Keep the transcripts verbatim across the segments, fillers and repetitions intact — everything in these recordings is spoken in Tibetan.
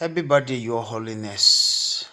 Happy birthday, Your Holiness.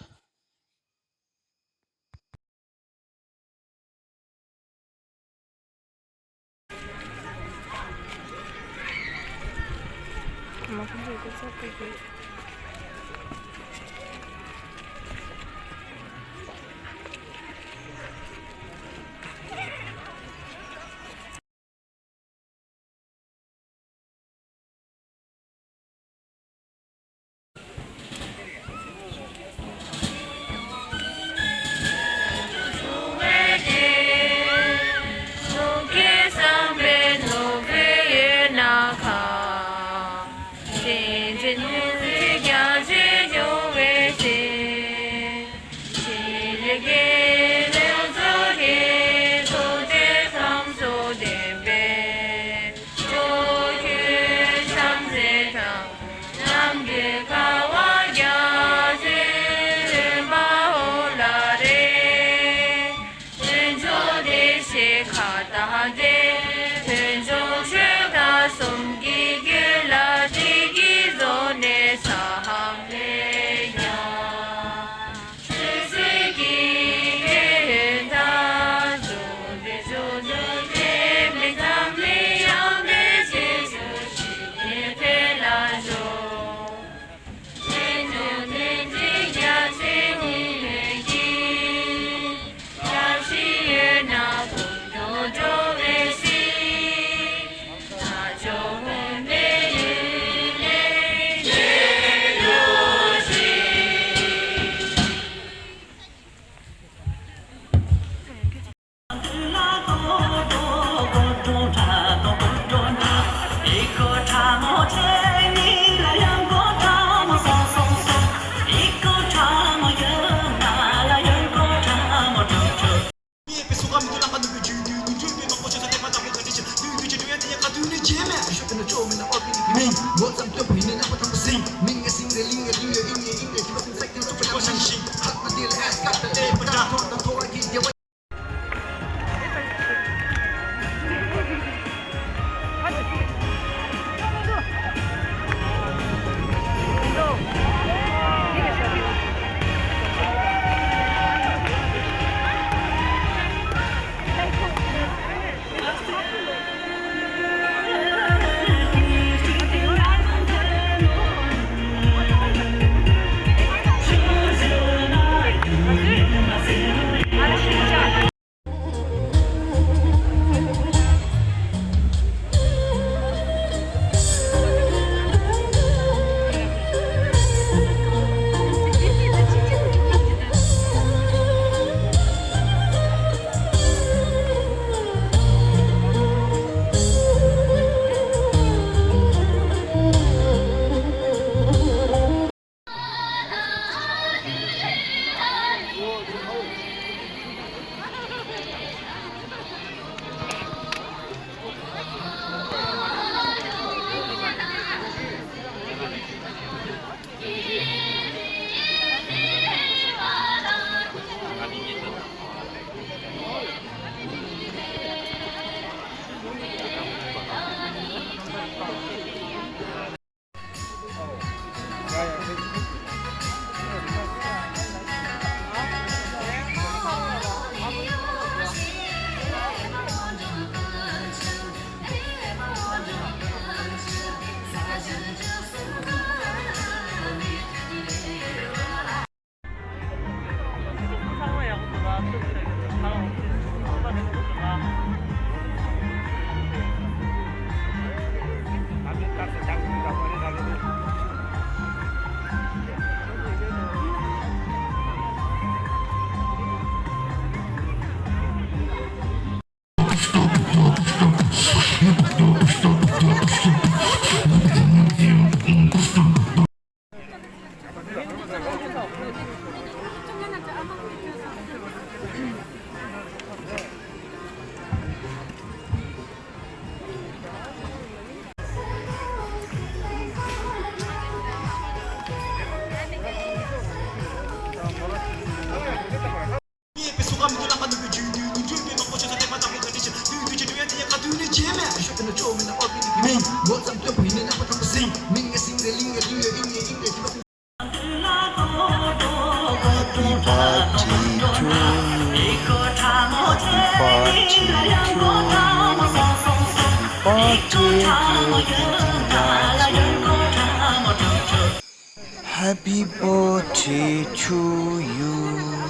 Happy birthday to you.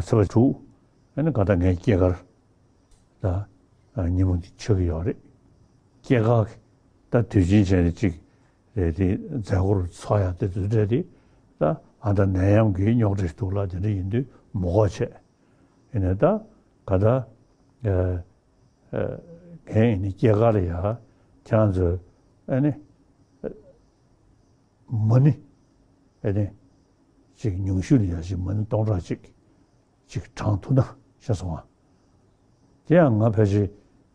ཚེས་པ་དྲུག་ཨ་ནི་ག་ད་ངའི་སྐྱེས་སྐར་ད་ཉིན་མོ་འདི་ཆགས་ཀྱི་ཡོད་རེད། སྐྱེས་སྐར་ད་དུས་ཆེན་བྱས་ནས་གཅིག་རེད་དེ་མཛད་སྒོར་ཚོགས་ཡག་དེ་དུས་འདྲ་དེ་ད་ཨ་ད་ནད་ཡམས་ཀྱི་རྙོག་དྲ་ཞིག་འདུག་ལ་དེ་འདྲ་ཡིན་དུས་མི་དགོས་བྱས། ཡིན་ནའི་ད་ག་ད་ངས་ཡིན་ནི་སྐྱེས་སྐར་ལ་ཡ་ཁྱེད་རང་ཚོས་ཨ་ནི་མ་ཎི་ཨ་ནི་ཅིག་ཉུང་ཤོས་ལ་ཡ་ཅིག་མ་ཎི་སྟོང་ཕྲག་གཅིག་ཅིག་བགྲང་ཐུབ་ན་ཤེས་སོང་ང་། དེ་ཡང་ང་ཕལ་ཆེར་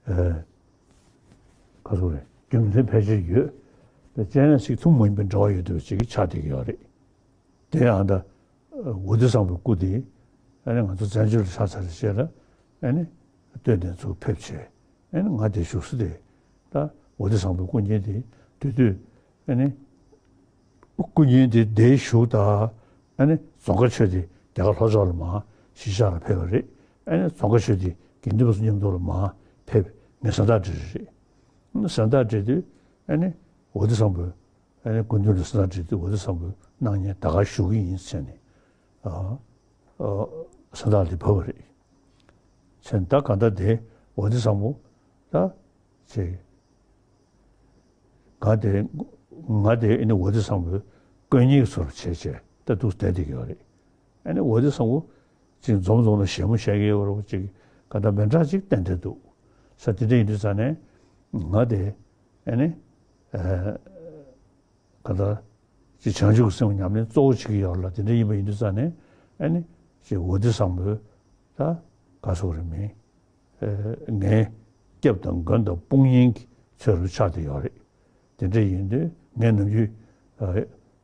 ཨ་ག་ཚོད་རེད་རྒྱུ་མཚན་ཕལ་ཆེར་ཡོད། དེ་སྤྱན་རས་གཟིགས་ཐུན་མོང་མ་ཡིན་པའི་འབྲེལ་བ་ཡོད་བསྡད་པ་ཅིག་ཆགས་བསྡད་ཀྱི་ཡོད་རེད། དེ་ཡང་ད་ཝ་ཏི་བཟང་པོའི་སྐུ་དེ་ཨ་ནི་ང་ཚོ་བཙན་བྱོལ་ལ་ཆགས་ཚར་རྗེས་ལ་ཨ་ནི་སྟོད་ནས་ཚུར་ཕེབས་བྱས་ཨ་ནི་ང་དེ་བཞུགས་ས་དེ་ད་ཝ་ཏི་བཟང་པོའི་སྐུ་བརྙན་དེ་དེ་དུས་ཨ་ནི་སྐུ་བརྙན་དེ་དེ་བཞུགས་ད་ཨ་ནི་རྫོང་དཀར་ཆོས་སྡེ་རྒྱ་གར་ལྷོ་ཕྱོགས་ལ་མར་གཞིས་ཆགས་ལ་ཕེབས་པ་རེད། ཨ་ནི་རྫོང་དཀར་ཆོས་སྡེ་དགེ་འདུན་པ་ཚོ་མཉམ་དུ་ལ་མར་ཕེབས་ངས་གཟེངས་རྟགས་སྤྲད་རེད། གཟེངས་རྟགས་སྤྲད་དུས་ཨ་ནི་ཝ་ཏི་བཟང་པོས་ཨ་ནི་སྐུ་མདུན་ལ་གཟེངས་རྟགས་སྤྲད་དུས་ཝ་ཏི་བཟང་པོའི་སྣང་བརྙན་ད་ག་བཞུགས་ཀྱི་ཡིན་ཟེར་ནས་ཨ་ཨ་གཟེངས་རྟགས་དེ་ཕབ་པ་རེད། ཟེར་ནས་ད་ག་ད་དེ་ཝ་ཏི་བཟང་པོ་ད་ཅེ་ང་དེ་ང་དེ་ཨ་ནི་ཝ་ཏི་བཟང་པོའི་དཀོན་གཉེར་ཚོར་བྱས་བྱས་ད་འདུག་བསྡད་བསྡད་ཀྱི་ཡོད་རེད། ཨ་ནི་ཝ་ཏི་བཟང་པོ་ཅིག་འཛོམས་འཛོམས་ལ་བཞད་མོ་བཞད་ཀྱི་ཡོད་རེད་ཅིག་ག་ད་མི་འདྲ་ཅིག་ཏན་ཏན་འདུག་ས་དེ་འདྲ་ཡིན་དུས་ཙང་ནས་ང་དེ་ཨ་ནི་ཨ། ག་ད་ཅི་བྱང་ཆུབ་ཀྱི་སེམས་ཉམས་ལེན་གཙོ་བོ་བྱེད་ཀྱི་ཡོད་ལ་དེ་འདྲ་ཡིན་པ་ཡིན་དུས་ཙང་ནས་ཨ་ནི་ཅི་ཝ་ཏི་བཟང་པོས་ད་ག་སོགས་རེད་མིན་ངའི་སྐྱབས་དང་མགོན་དང་དཔུང་གཉེན་གྱི་ཚུལ་དུ་ཆགས་བསྡད་ཡོད་རེད། དེ་འདྲ་ཡིན་དུས་ངས་ནམ་རྒྱུན་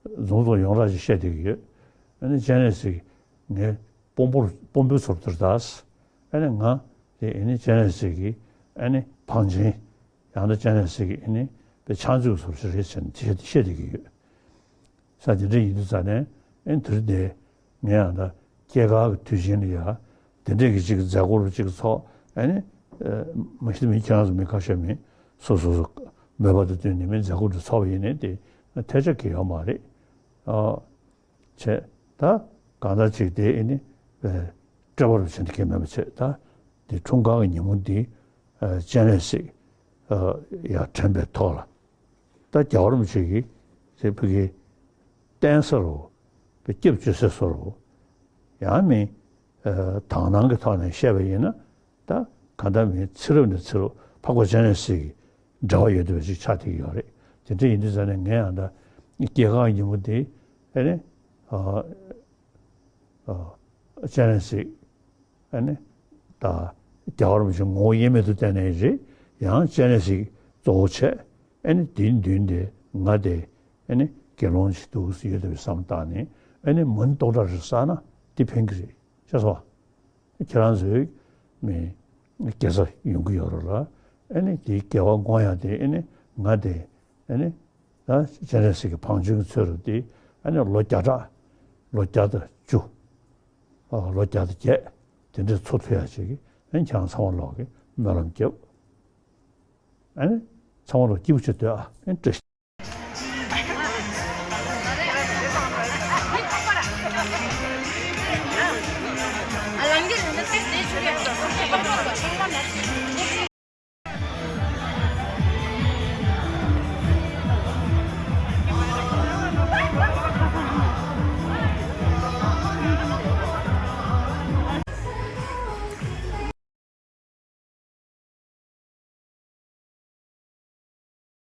རྫོང་རྫོང་ཡོངས་གྲགས་ཅིག་བཤད་བསྡད་ཀྱི་ཡོད། ཨ་ནི་སྤྱན་རས་གཟིགས་ངའི་དཔོན་པོར་དཔོན་པོའི་ཚུལ་དུ་ད་ཨ་ནི་ང་དེ་ཨ་ནི་སྤྱན་རས་གཟིགས་ཀྱི་ཨ་ནི་བང་ཆེན། ཡང་ན་སྤྱན་རས་གཟིགས་ཀྱི་ཨ་ནི་པའི་ཕྱག་མཛོད་ཚོར་ཞིག་རེད་ཟེར་ནས་དེ་བཤད་བསྡད་ཀྱི་ཡོད། ས་དེ་འདྲ་ཡིན་དུས་ཙང་ནས་ཨ་ནི་དེ་རིང་དེ་ངས་ཡང་ད་སྐྱེས་སྐར་གྱི་དུས་ཆེན་ལ་ཡ་དེ་འདྲས་ཀྱི་ཅིག་མཛད་སྒོ་རུ་ཅིག་ཚོགས་ཨ་ནི་མ་གཞི་མི་ཁྱེད་རང་ཚོ་མི་ཁ་ཤས་མི་སོ་སོ་སོ་མོས་པ་དང་བསྟུན་ནས་མི་མཛད་སྒོ་རུ་ཚོགས་པ་ཡིན་ནའི་དེ་ཐལ་ཆ་གི་ཡོད་མ་རེད། བྱས། ད་གང་ལྟར་ཅིག་དེ་ཨེ་ནི་སྤྲད་པ་རུ་བྱས་ནས་ཁྱེད་མེད་པ་བྱས། ད་དེ་འཁྲུངས་སྐར་གྱི་ཉིན་མོ་འདི་སྤྱན་རས་གཟིགས་ཡར་དྲན་པའི་ཐོག་ལ་ད་རྒྱལ་བ་རིན་པོ་ཆེ་གིས་དེ་ཕ་གི་བསྟན་ས་རུ་སྐྱབས་བཅོལ་ས་སུ་རུ་ཡང་མིན་དག་སྣང་གི་ཐོག་ནས་བཤད་པ་ཡིན་ན། ད་གང་ལྟར་མིན་ཚེ་རབས་ནས་ཚེ་རབས་འཕགས་པ་སྤྱན་རས་གཟིགས་ཀྱི་འབྲེལ་བ་ཡོད་བསྡད་པ་ཞིག་ཆགས་བསྡད་ཀྱི་ཡོད་རེད། དེ་འདྲ་ཡིན་དུས་ཙང་ནས་ངས་ཡང་ད་སྐྱེས་སྐར་ཉིན་མོ་དེ་ཨེ་ནི་ཨ་ཨ་སྤྱན་རས་གཟིགས་ཨེ་ནི་ད་རྒྱལ་བ་རིན་པོ་ཆེ་ངོ་བོ་དབྱེར་མེད་དུ་བསྟན་ནའི་རེད། ཡང་སྤྱན་རས་གཟིགས་གཙོ་བོ་བྱས་ཨེ་ནི་དེའི་མདུན་དེ་ང་དེ་ཨེ་ནི་དགེ་སློང་ཞིག་འདུག་ཡོད་བསྡད་པའི་བསམ་བཏང་ནས་ཨེ་ནི་མ་ཎི་སྟོང་ཕྲག་རེ་བསགས་ན་དེ་ཕན་གྱི་རེད། ཤེས་སོང་། ཁྱེད་རང་ཚོའི་མི་དགེ་རྩ་ཡོང་གི་ཡོད་རེད་ལ། ཨ་ནི་དེའི་དགེ་བ་བསྔོ་ཡག་དེ་ཨ་ནི་ང་དེ་ཨ་ནི་ད་སྤྱན་རས་གཟིགས་ཀྱི་བང་ཆེན་གྱི་ཚུལ་དུ་དེ་ཨ་ནི་ལོ་བརྒྱ་ཕྲག་ལོ་བརྒྱ་དང་བཅུ། ཨ་ལོ་བརྒྱ་དང་བརྒྱད་དེ་འདྲའི་འཚོ་ཐུབ་ཡག་ཅིག་གི་ཨ་ནི་ཁྱེད་རང་ཚང་མ་ལོག་གི་སྨོན་ལམ་རྒྱབ། ཨ་ནི་ཚང་མ་ལོག་སྐྱིད་པོ་བྱེད་སྡོད་ཨ། ཨ་ནི་བཀྲ་ཤིས།